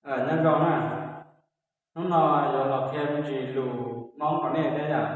Nyob zoo na, hnub no yuav los qhia me ntsis lus Hmoob rau nej thiab yom.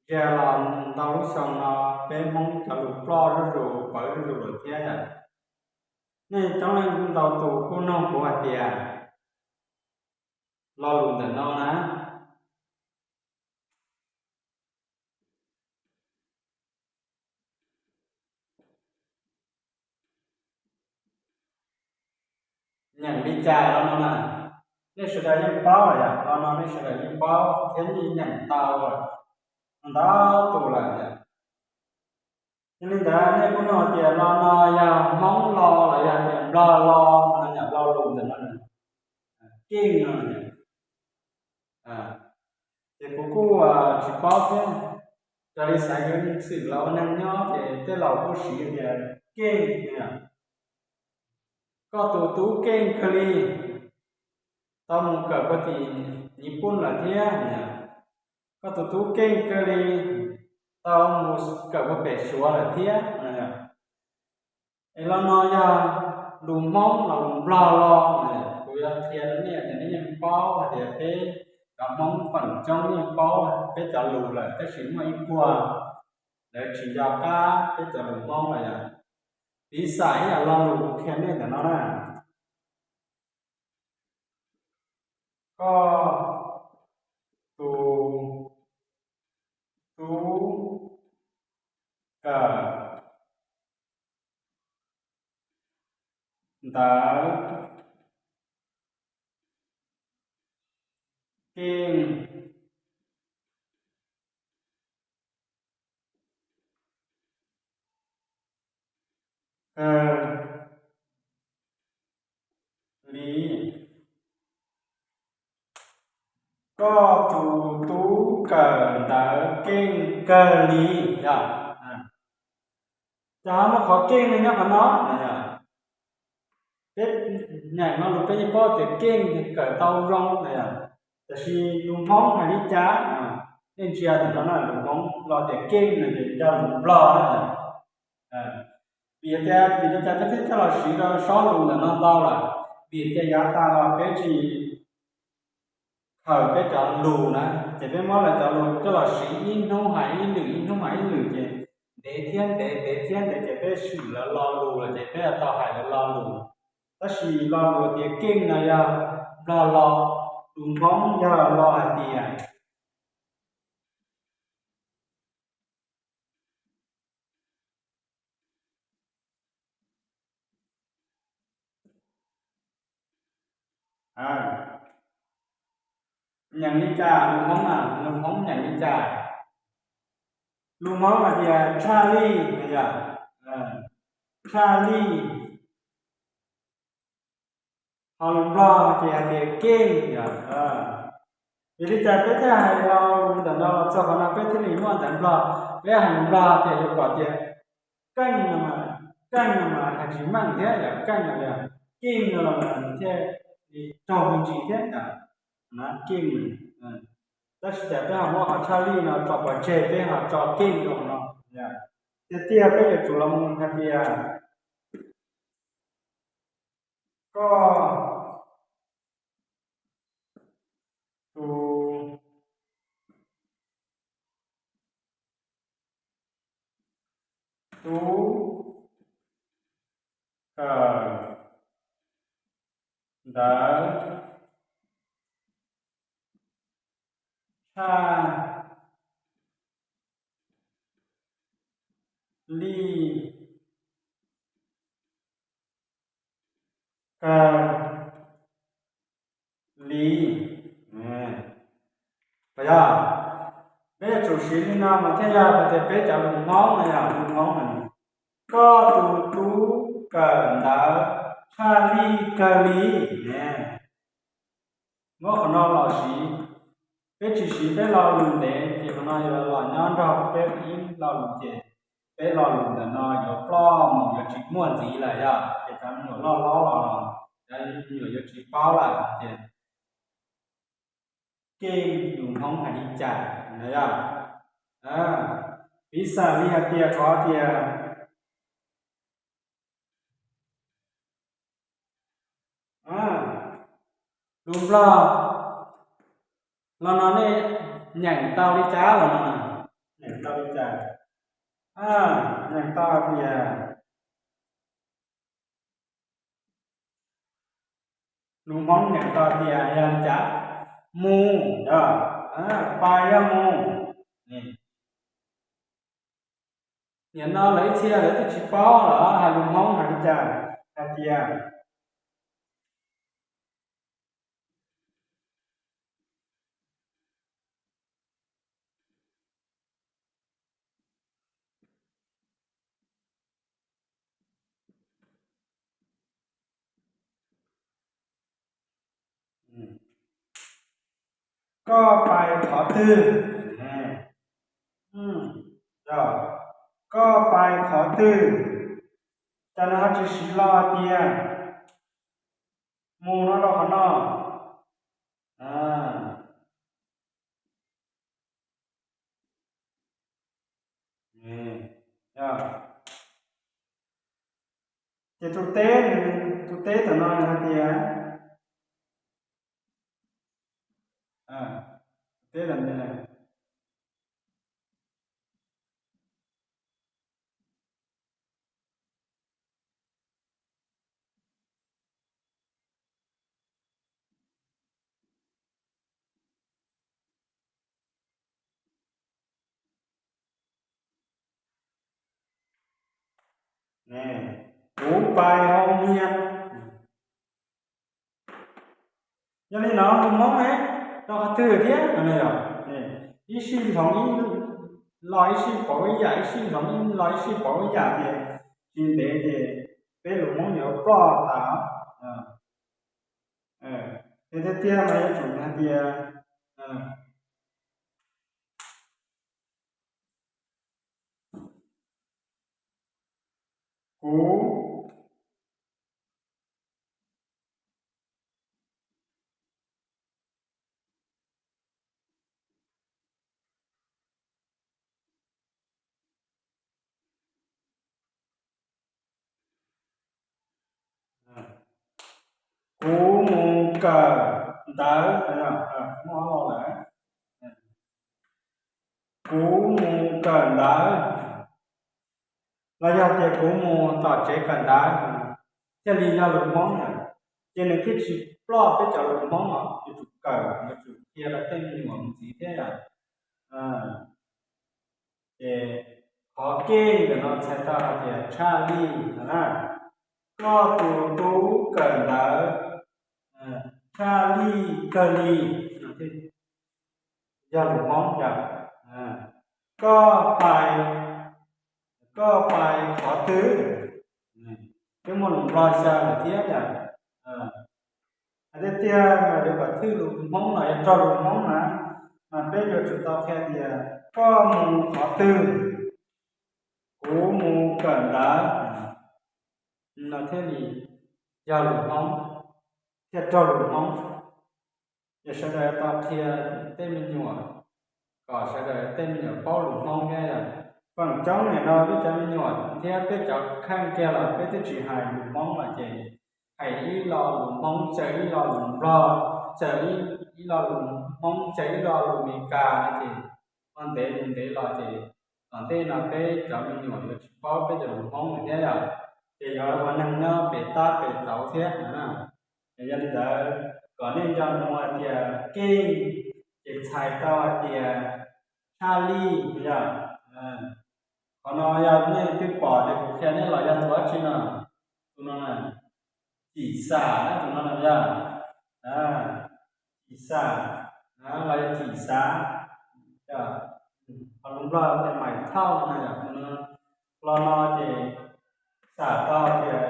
Ntsia los ntau lub xyoo no peb Hmoob cov lus ploj zuj zus, pawv zuj zus lawm thiab yom. Nej coob leej ntau tus kuj nug kuv hais tias lo lus ntawm no na, nyeem li cas lo no na? Nej sawv daws yeej paub lawm yom, lo no nej sawv daws yeej paub thiab yeej nyeem tau lawm ntau tus lawm yom. Yog li ntawd nej kuj nug tias lo no yog Hmoob lo los yog tias Nplog lo no, yog lo lus ntawm no, keej no. Ces kuv kuj tsis paub thiab, raws li xaiv xwm los ua neeg nyob ces tej laus kuj siv tias keej. Koj tus tub keej kawg li, tau mus kawm puag tim Nyij Pooj lawm thiab. Koj tus tub keej kawg li, tau mus kawm puag pem Suav lawm thiab. Es lo no yog lus Hmoob los lus Nplog lo? Kuv yuav qhia rau nej tias nej yeej paub hais tias peb cov Hmoob feem coob yeej paub peb cov lus lawm, tab sis muaj ib puag lawv tsis nco qab peb cov lus Hmoob lawm yom. Piv xam ib yam lo lus kuv qhia nej ntawm no na. Koj tus tub kawm ntawv keej kawg li. Koj tus tub kawm ntawv keej kawg li yom. Cov muaj qhov keej li nyob qhov no. Peb nyeem lo lus peb yeej paub tias keej kawm tau zoo na yom. Tab sis lus Hmoob hais li cas, nej ntsia ntawm no na, lus Hmoob los tias keej no ces yog lus Nplog na. Vim tias vim li cas peb thiaj coj los siv rau sob lus ntawm no ntau lawm? Vim tias yav tas los peb tsis khaws peb cov lus na, ces peb muab lawv cov lus coj los siv ib hnub hais ib lwm, ib hnub hais ib lwm ces ntev thiab ntev, ntev thiab ntev ces peb swm lawv lo lus lawm ces peb yuav tau hais lawv lo lus. Tab sis lo lus tias keej no yog Nplog lo, lus Hmoob yog lo hais tias nyeem li cas, lus Hmoob na, lus Hmoob nyeem li cas? Lus Hmoob hais tias tshaj lij no yom, tshaj lij. Ho lus Nplog ces hais tias keej yom. Vim li cas peb thiaj hais lo lus ntawm no los txog qhov no peb thiaj li muaj ntawv Nplog? Peb hais lus Nplog tias yuav kom tias keej no mas, keej no mas hais tsis meej thiab yom, keej no, keej no los mas thiaj li raug me ntsis thiab yom, keej. Tab sis cas peb ho muab qhov tshaj lij no tso pov tseg, peb ho tso keej rau no? Tiag tiag peb yuav tsum los mus hais tias koj tus tub kawm ntawv tshaj lij kawg li. Yog peb yuav tsum siv li no mas thiaj yog hais tias peb cov lus Hmoob no yog lus Hmoob no, koj tus tub kawm ntawv tshaj lij kawg li ne. Muab qhov no los siv, peb tsis siv peb lo lus ntev ces qhov no yuav los nyob nrog peb ib lo lus ces peb lo lus ntawm no yuav ploj mus, yuav tsis muaj ntxiv lawm yog ces cov me nyuam loj hlob los cov me nyuam yuav tsis paub lawm tias keej lus Hmoob hais li cas no yog. Piv xam li hais tias qhov tias Lus Nplog los no nej nyeem tau li cas los no? Nyeem tau li cas? Nyeem tau tias, lus Hmoob nyeem tau tias yog li cas? Mus, yog, pais yog mus. Nim no lawv ib txhia lawv twb tsis paub los hais lus Hmoob hais li cas, hais tias, koj pais qhov twg? Koj pais qhov twg? Cas nws ho tsis siv lo tias mus no rau qhov no? Ces tus teb, tus teb tam no nws hais tias, tus teb tam no, kuv pais hauv miag. Yog li no lus Hmoob ne, rau qhov twg thiab no yog, ib sij hloov ib los ib sij pauv ib yam, ib sij hloov ib los ib sij pauv ib yam ces tsis ntev ces peb lus Hmoob yuav ploj tas. Ces tiag tiag mas yuav tsum hais tias, kuv kuv mus kawm ntawv, kuv mus kawm ntawv, los yog tias kuv mus tom tsev kawm ntawv, thiaj li yog lus Hmoob na. Ces nws thiaj tsis ploj peb cov lus Hmoob os, yuav tsum kawm, yuav tsum qhia rau tej me nyuam mus ntxiv thiab yom. Ces qhov keej ntawm no txhais tau hais tias tshaj lij no na, koj tus tub kawm ntawv tshaj lij kawg li, yog lus Hmoob yom. Koj pais, koj pais qhov twg? Peb muaj lus Nplog xyaw lawm thiab yom. Hais tiag tiag mas yuav kom thwj lus Hmoob los yog raug lus Hmoob na, mas peb yuav tsum tau qhia tias koj mus qhov twg, kuv mus kawm ntawv, no thiaj li yog lus Hmoob, thiaj raug lus Hmoob. Ces sawv daws tau qhia tej me nyuam kom sawv daws tej me nyuam paub lus Hmoob thiab yom. Feem coob nim no peb cov me nyuam thiab peb cov kheej kiag los peb twb tsis hais lus Hmoob lawm ces hais ib lo lus Hmoob, xyaw ib lo lus Nplog, xyaw ib lo lus Hmoob, xyaw ib lo lus Amelikas no ces ua ntev mus ntev los ces tom ntej no peb cov me nyuam yuav tsis paub peb cov lus Hmoob lawm thiab yom. Ces yuav ua neeg nyob pem tab pem tauv thiab no na. Yog li ntawd kom nej nco ntsoov hais tias keej ces txhais tau hais tias tshaj lij yom. Qhov no yog nej twb pom tias kuv qhia nej los yog tus dab tsi no? Tus no na, cim xam na, tus no na yog cim xam los yog cim xav. Qhov lus Nplog tias mais thauj no na yom, tus no los no ces xam tau tias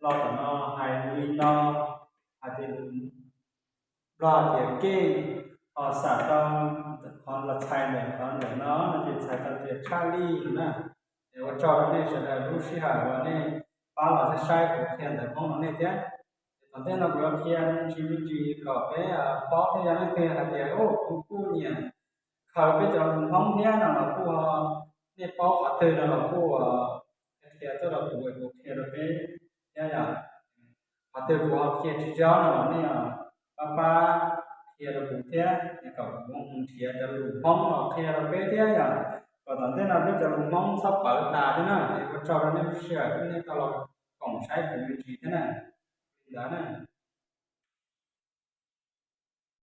los tom no hais li no, hais tias Nplog tias keej, ho xam tau qhov los txhais ntawm qhov ntawm no no ces txhais tau tias tshaj lij no na. Es ua tsaug rau nej sawv daws lub sij hawm uas nej pab los saib saib kuv qhia ntawv Hmoob rau nej thiab. Es tom ntej no kuv yuav qhia me ntsis me ntsis kom peb paub thiab, yog leej twg hais tias kuv kuj nyiam khaws peb cov lus Hmoob thiab no los kuj, nej paub qhov twg no los kuj qhia tuaj rau kuv es kuv qhia rau peb thiab yom. Qhov twg kuv ho qhia tsis zoo no los nej pab pab qhia rau kuv thiab, kom kuv mus nrhiav cov lus Hmoob los qhia rau peb thiab yom, kom tom ntej no peb cov lus Hmoob txhob pawv tas thiab na. Es ua tsaug rau nej lub sij hawm nej tau los koom saib kuv me ntsis thiab na. Li ntawd na.